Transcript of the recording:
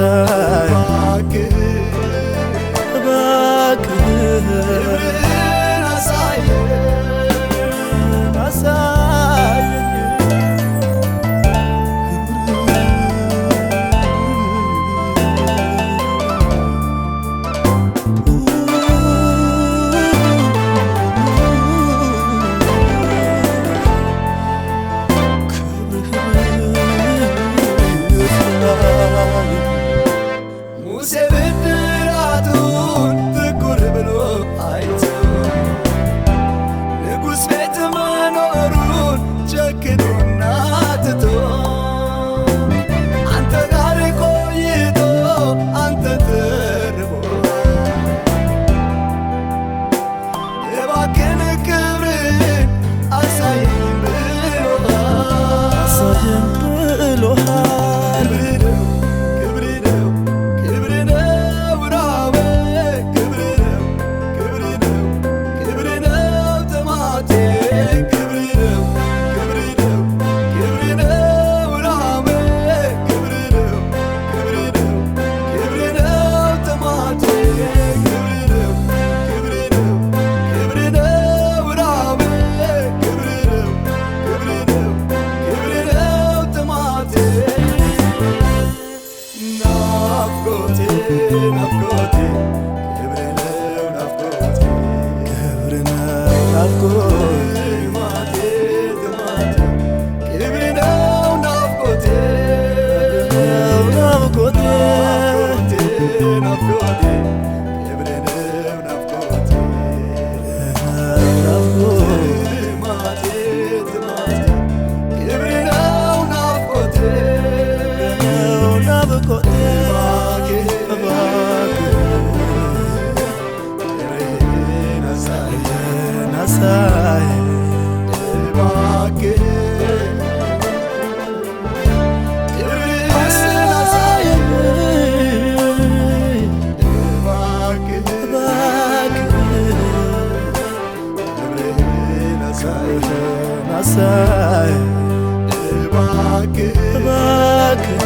አሳየኝ እባክህ እባክህ ክብርህን አሳየኝ አሳየኝ ሙሴ ብድራቱን ትኩር ብሎ አይቶ ንጉሥ ቤት መኖሩን ጨክኖና ትቶ አንተ ጋር ቆይቶ አንተ ተርቦ እባክህን ክብርህን አሳየኝ ብሎሃል። አሳየኝ ብሎሃል ክብር ነው ክብር ነው ክብር ነው ራቤ ክብር ነው ክብር ነው ክብር ነው ጥማቴ ክብር ነው ክብር ነው ክብር ነው ራቤ ክብር ነው ክብር ነው ክብር ነው ጥማቴ ክብር ነው ክብር ነው ክብር ነው ራቤ ክብር ነው ክብር ነው ክብር ነው ጥማቴ ናፍቆቴ ናፍቆቴ ክብር ነው ናፍቆቴ ክብር ነው ናፍቆቴ ጥማቴ ጥማቴ ክብር ነው ናፍቆቴ ነው ናፍቆቴ ናፍቆቴ ክብር ነው ናፍቆቴ ናፍቆቴ ጥማቴ ጥማቴ ክብር ነው ናፍቆቴ ነው ናፍቆቴ እባክህ እባክህ ክብርህን አሳየኝ አሳየኝ እባክህ ክብርህን አሳየኝ እባክህ እባክህ ክብርህን አሳየኝ አሳየኝ እባክህ እባክህ